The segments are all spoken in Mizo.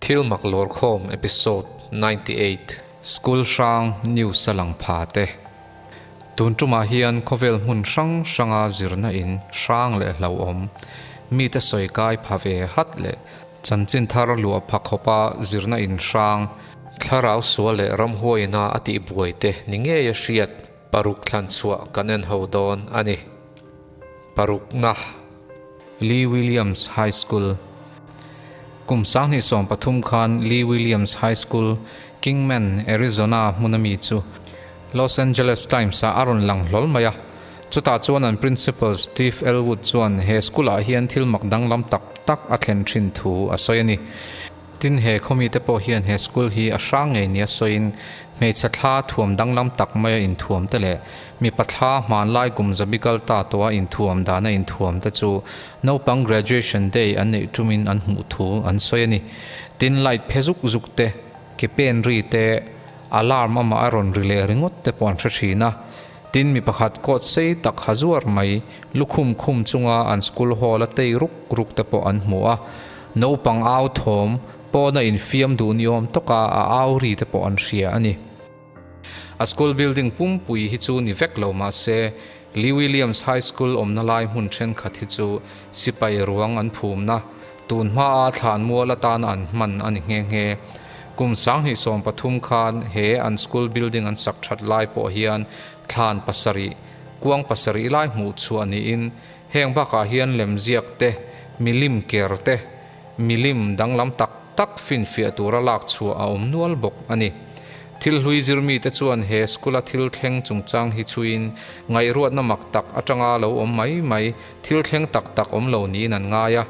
Thil mak lawrkhawm episode 98. School hrang news a lang pha te. Tun tumah hian khawvel hmun hrang hranga zirna in hrang leh hlauhawm, mite sawi kai pha ve hat leh chanchin thar luah pha khawpa zirna in hrang, thlarau sual leh ramhuaina a tihbuai te ni ngei a hriat paruk thlan chhuah kan en ho dawn a ni. Parukna. Lee Williams High School Kum 2013 khan Lee Williams High School, Kingman, Arizona hmuna mi chu Los Angeles Times-ah a rawn lang hlawl mai a. Chutah chuan an principal Steve Elwood chuan he school-ah hian thil mak danglam tak tak a thlen thin thu a sawi a ni. Tin, he khawmite pawh hian he school hi a hrang ngei nia sawiin hmeichhe thla thuam danglam tak maia inthuam te leh mipa thla hmanlai kum zabi kal ta tawha inthuam dana inthuam te chu naupang graduation day an neih tumin an hmuh thu an sawi a ni. Tin, light phe zuk zuk te, ke pen ri te, alarm amah a rawn ri leh ringawt te pawh an hre thin a. Tin, mi pakhat coat sei tak ha zuar mai lukhum khum chunga an school hall a tei ruk ruk te pawh an hmu a. Naupang au thawm pawna infiam duh ni awm tawka a au ri te pawh an hria a ni. A school building pumpui hi chu ni vek lo mah se, Lee Williams High School awmna lai hmun thenkhat hi chu sipai ruang an phumna, tun hmaa thlan mual atana an hman a ni nghe nghe. Kum 2013 khan he an school building an sak that lai pawh hian thlan pasarih, kuang pasarih lai hmuh chhuah niin Heng bakah hian lemziak te, milim ker te, milim danglam tak tak finfiah tura lak chhuah a awm nual bawk a ni. Thil hlui zirmite chuan he school-a thil thleng chungchang hi chhuiin ngaihruatna mak tak atanga lo awm mai mai thil thleng tak tak awm lo niin an ngai a.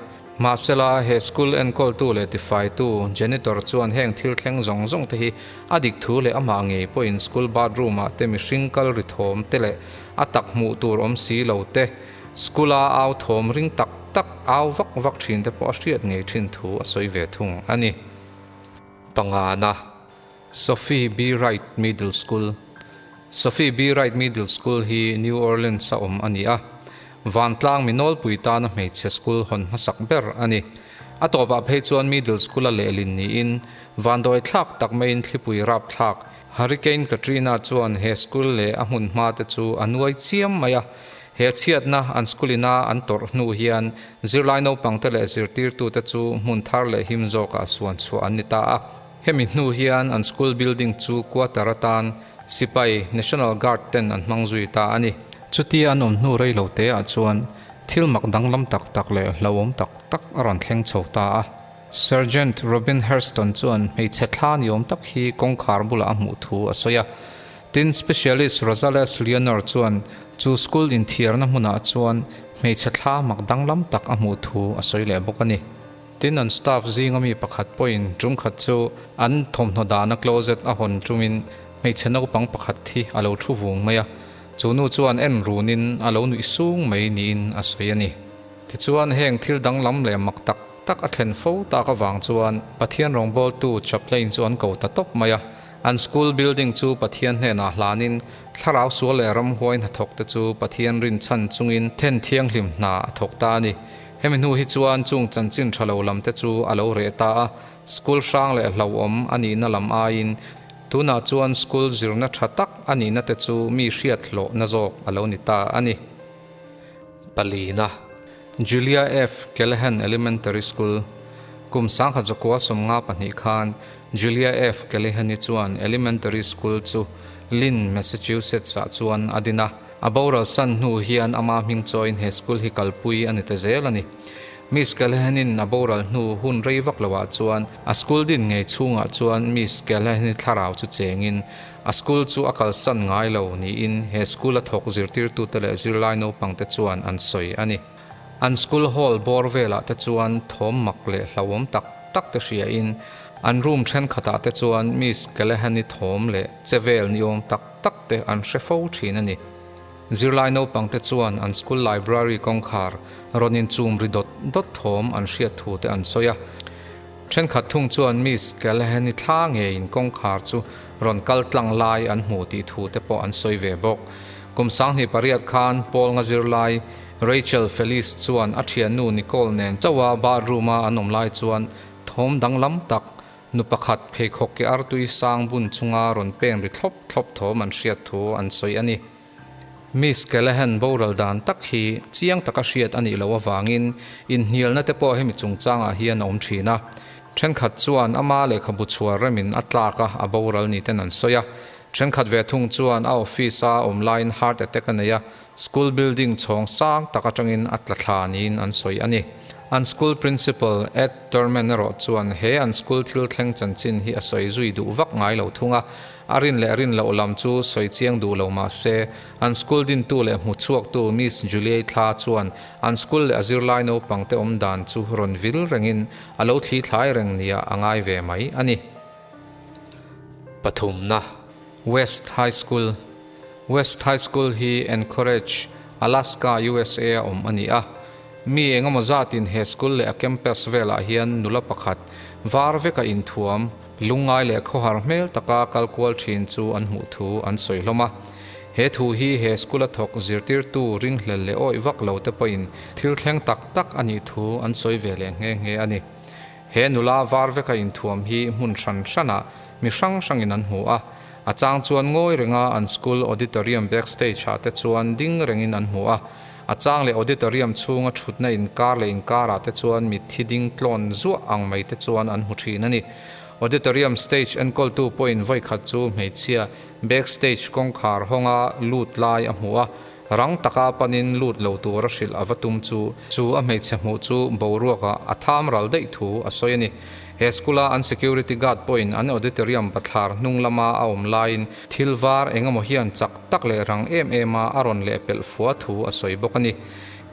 Mahsela, he school enkawltu leh tifaitu, janitor, chuan heng thil thleng zawng zawng te hi a dik thu leh amah ngei pawhin school bathroom-ah te mihring kal ri thawm te leh a tak hmuh tur awm si lo te, school-a au thawm ring tak tak au vak vak thin te pawh a hriat ngei thin thu a sawi ve thung a ni. Pangana, Sophie B. Wright Middle School Sophie B. Wright Middle School hi New Orleans-a awm a ni a, vantlang mi nawlpui tana hmeichhe school hawn hmasak ber a ni. A tawpah phei chuan Middle School-a lehlin niin vandawi thlak tak maiin thlipui rap thlak Hurricane Katrina chuan he school leh a hmun hma te chu a nuai chiam mai a. He chhiatna an school ina an tawrh hnu hian zirlai naupangte leh zirtirtute chu hmun thar leh him zawkah suan chhuah an ni ta a. Hemi hnu hian an school building chu quarter atan sipai, National Guard, ten an hmang zui ta a ni. Chutia an awm hnu rei lo te ah chuan thil mak danglam tak tak leh hlauhawm tak tak a rawn thleng chho ta a. Sergeant Robin Hairston chuan hmeichhe thla ni awm tak hi kawngkhar bulah a hmuh thu a sawi a. Tin, Specialist Rosales Leonor chuan chu school inthiarna hmunah chuan hmeichhe thla mak danglam tak a hmuh thu a sawi leh bawk a ni. Tin, an staff zinga mi pakhat pawhin tum khat chu an thawmhnaw dahna closet a hawn tumin hmeichhe naupang pakhat hi a lo thu vung mai a, chu nu chuan en runin a lo nuih sung mai niin a sawi a ni. Tichuan, heng thil danglam leh mak tak tak a thlen fo tak avang chuan Pathian rawngbawltu chaplain chu an ko ta tawp mai a. An school building chu Pathian hnenah hlanin thlarau sual leh ramhuai hnathawk te chu Pathian rinchhan chungin then thianghlim hna a thawk ta a ni. Hemi hnu hi chuan chung chanchin tha lo lam te chu a lo reh ta a, school hrang leh hlauhawm a nihna lam aiin tunah chuan school zirna tha tak a nihna te chu mi hriat hlawhna zawk a lo ni ta a ni. Palina, Julia F. Callahan Elementary School, Kum 1952 khan Julia F. Callahan-i chuan elementary school chu Lynn, Massachusetts-ah chuan a din a. A boral san hnu hian ama hming chawiin he school hi kalpui a ni ta zel a ni. Miss Callahan-in a boral hnu hun rei vak loah chuan a school din ngei chhungah chuan Miss Callahan-i thlarau chu chengin a school chu a kalsan ngai lo niin he school a thawk zirtirtute leh zirlai naupangte chuan an sawi a ni. An school hall bawr velah te chuan thawm mak leh hlauhawm tak tak te hriain an room thenkhatah te chuan Miss Callahan-i thawm leh che vel ni awm tak tak te an hre fo thin a ni. Zirlai naupang te chuan an school library kawngkhar rawn inchum ri dawt dawt thawm an hriat thu te an sawi a. Thenkhat thung chuan Miss Callahan-i thla ngeiin kawngkhar chu rawn kal tlang lai an hmu tih thu te pawh an sawi ve bawk. Kum 2008 khan Paul nga zirlai Rachel Felice chuan a thiannu Nicole nen chauha bathroom-a an awm lai chuan thawm danglam tak. Nu pakhat pheikhawk ke artui sang bun chunga rawn pen ri thlawp thlawp thawm an hriat thu an sawi a ni. Miss Callahan boral dan tak hi chiang taka hriat a nih loh avangin inhnialna te pawh hemi chungchangah hian a awm thin a. Thenkhat chuan ama lehkhabu chhuar remin a tlak a, a boral ni ten an sawi a. Thenkhat ve thung chuan a office a awm laiin heart attack a nei a, School building chhawng sang tak atangin a tla thla niin an sawi a ni. An school principal Ed Turman erawh chuan he an school thil thleng chanchin hi a sawi zui duh vak ngai lo thung a, a rin leh rin loh lam chu sawi chiang duh lo mah se, an school dintu leh hmu chhuaktu Miss Juliei Thla chuan an school leh a zirlai naupangte awm dan chu rawn vil rengin a lo thli thlai reng nia a ngai ve mai a ni. Pathumna, West High School. West High School hi Anchorage, Alaska, USA a awm a ni a. Mi engemaw zatin he school leh a campus velah hian nula pakhat var veka inthuam, lungngai leh khawhar hmel taka kal kual thin chu an hmuh thu an sawi hlawm a. He thu hi he school a thawk zirtirtu ringhlel leh awih vak lo te pawhin thil thleng tak tak a nih thu an sawi ve leh nghe nghe a ni. He nula var veka inthuam hi hmun hran hranah mi hrang hrangin an hmu a. A chang chuan ngawi renga an school auditorium backstage ah te chuan ding rengin an hmu a, a chang leh auditorium chhunga thutna inkar leh inkarah te chuan mitthi ding tlawn zuah ang mai te chuan an hmu thin a ni. Auditorium stage enkawltu pawhin vawikhat chu hmeichhia backstage kawngkhar hawnga lut lai a hmu a, rang taka panin lut lo tura hrilh a va tum chu chu a hmeichhe hmuh chu boruakah a tham ral daih thu a sawi a ni. He school-a an security guard pawhin an auditorium bathlar hnung lama a awm laiin thil var eng emaw hian chak tak leh rang em em a a rawn leh pelh fua thu a sawi bawk a ni.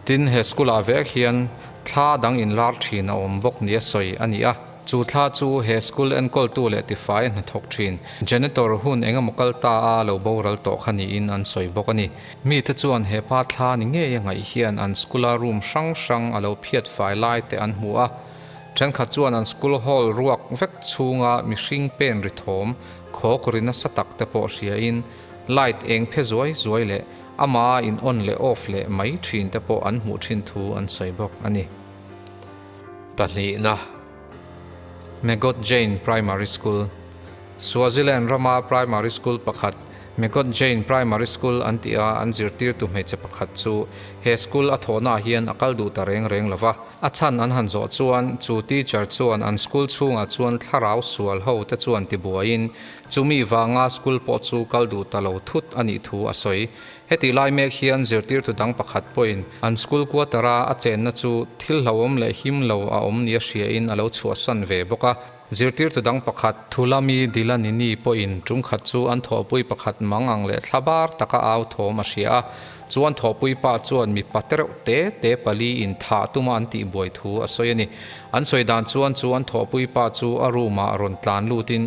Tin, he school-ah vek hian thla dang inlar thin a awm bawk nia sawi a ni a. Chu thla chu he school enkawltu leh tifai hnathawk thin janitor hun eng emaw kal ta a lo boral tawh kha niin an sawi bawk a ni. Mite chuan he pa thla ni ngei a ngaih hian an school-a room hrang hrang a lo phiat fai lai te an hmu a. Thenkhat chuan an school hall ruak vek chhunga mihring pen ri thawm khawk ri nasa tak te pawh hriain light eng phe zuai zuai leh ama in on leh off leh mai thin te pawh an hmuh thin thu an sawi bawk a ni. Pahnihna, Megot Jane Primary School, Swaziland rama primary school pakhat Megot Jane Primary School an tih a an zirtirtu hmeichhe pakhat chu he school a thawhnaah hian a kal duh ta reng reng lo va. A chhan an han zawh chuan chu teacher chuan an school chhungah chuan thlarau sual ho te chuan tibuaiin chumi vanga school pawh chu kal duh ta lo thut a nih thu a sawi. Hetih lai mek hian zirtirtu dang pakhat pawhin an school quarter a a chenna chu thil hlauhawm leh him lo a awm nia hriain a lo chhuahsan ve bawk a. Zirtirtu dang pakhat Thulami Dilanini pawhin ṭumkhat chu an thawhpui pakhat mang ang leh thlabar taka au thawm a hria a, chu an thawhpui pa chuan mipa tereuh te te pali in thah tuma an tihbuai thu a sawi a ni. An sawi dan chuan chu an thawhpui pa chu a room ah rawn tlan lutin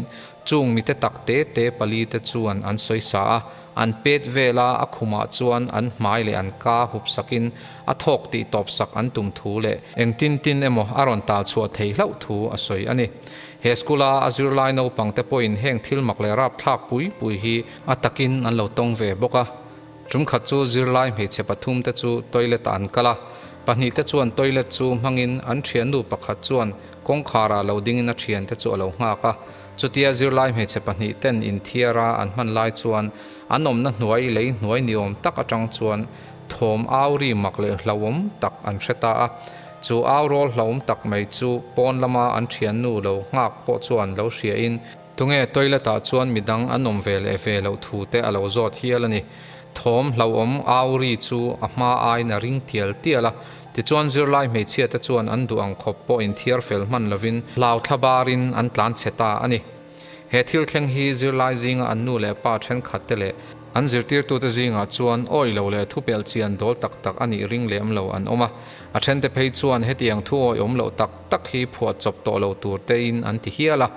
chung mite tak te te pali te chuan an sawi sa a, An pet vela a khumah chuan an hmai leh an ka hup sakin a thawk tih tawp sak an tum thu leh engtin tin emaw a rawn tal chhuah thei hlauh thu a sawi a ni. He school-a a zirlai naupang te pawhin heng thil mak leh rapthlak pui pui hi a takin an lo tawng ve bawk a. Tumkhat chu zirlai hmeichhe pathum te chu toilet-ah an kal a, pahnih te chuan toilet chu hmangin an thiannu pakhat chuan kawngkharah lo dingin a thiante chu a lo nghak a. Chutia zirlai hmeichhe pahnih ten inthiara an hman lai chuan an awmna hnuai lei hnuai ni awm tak atang chuan thawm au ri mak leh hlauhawm tak an hre ta a. Chu au rawl hlauhawm tak mai chu pawn lama an thiannu lo nghak pawh chuan lo hriain tunge toilet ah chuan midang an awm ve leh ve loh thu te a lo zawt hial a ni. Thawm hlauhawm au ri chu a hma aiin a ring tial tial a. Tichuan zirlai hmeichhia te chuan an duh ang khawp pawh inthiar fel hman lovin hlau thla barin an tlan chhe ta a ni. He thil thleng hi zirlai zinga an nu leh pa thenkhat te leh an zirtirtute zingah chuan awi lo leh thupelh chian dawl tak tak a nih ring lem lo an awm a. A thente phei chuan hetiang thu awiawm loh tak tak hi phuah chawp tawh lo tur tein an ti hial a.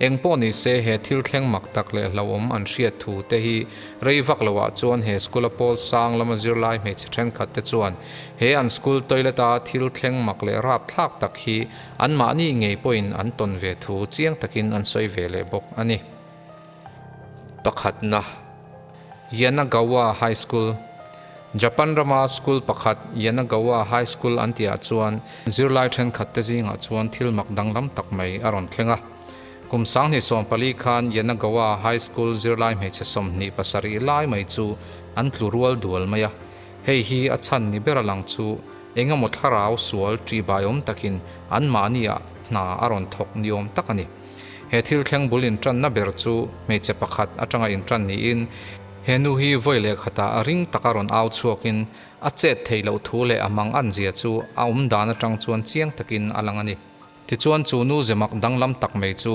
Eng pawh ni se he thil thleng mak tak leh hlauhawm an hriat thu te hi rei vak lo ah chuan he school a pawl sang lama zirlai hmeichhe thenkhat te chuan he an school toilet a thil thleng mak leh rapthlak tak hi an mahni ngei pawhin an tawn ve thu chiang takin an sawi ve leh bawk a ni. Pakhatna. Yanagawa High School Japan rama school pakhat Yanagawa High School an tihah chuan zirlai thenkhat te zingah chuan thil mak danglam tak mai a rawn thleng a. Kum 2014 khan Yanagawa High School zirlai hmeichhe 27 lai mai chu an tlu rual dual mai a. Hei hi a chhan ni ber a lang chu eng emaw thlarau sual ṭihbaiawm takin anmahniah hna a rawn thawk ni awm tak a ni. He thil thleng bul inṭanna ber chu hmeichhe pakhat aṭanga inṭan niin he nu hi vawi leh khatah a ring taka rawn au chhuakin a chet theih loh thu leh a mang an zia chu a awm dan aṭang chuan chiang takin a lang a ni. Tichuan chu nu zemak danglam tak mai chu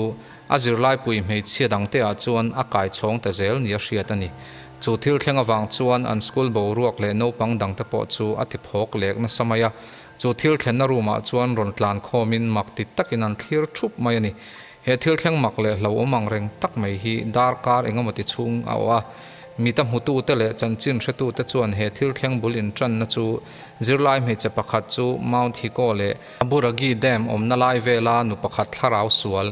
a zirlaipui hmeichhia dangte ah chuan a kai chhawng ta zel nia hriat a ni. Chu thil thleng avang chuan an school boruak leh naupang dangte pawh chu a ti phawk lek nasa mai a. Chu thil thlenna room ah chuan rawn tlan khawmin mak ti takin an thlir thup mai a ni. He thil thleng mak leh hlauhawm ang reng tak mai hi darkar engemaw ti chhung a awh a. Mita hmutute leh chanchin hretute chuan he thil thleng bul intanna chu zirlai hmeichhe pakhat chu Mount Hiko leh Aburagi Dam awmna lai vela nu pakhat thlarau sual,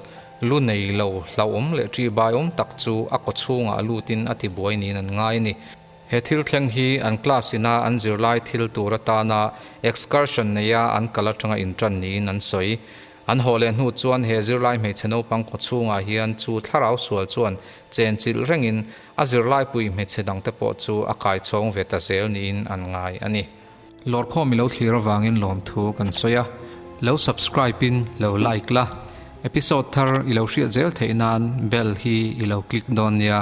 lu nei lo, hlauhawm leh ṭihbaiawm tak chu a kaw chhungah lutin a tibuai niin an ngai a ni. He thil thleng hi an class ina an zirlai thil tur atana excursion neia an kal atanga inṭan niin an sawi. An haw leh hnu chuan he zirlai hmeichhe naupang kaw chhungah hian chu thlarau sual chuan chenchilh rengin a zirlaipui hmeichhe dangte pawh chu a kaichhawng ve ta zel niin an ngai a ni. Lawrkhawm i lo thlir avangin lawmthu kan sawi a, lo subscribe in lo like la, episode thar i lo hriat zel theih nan bell hi i lo click dawn nia.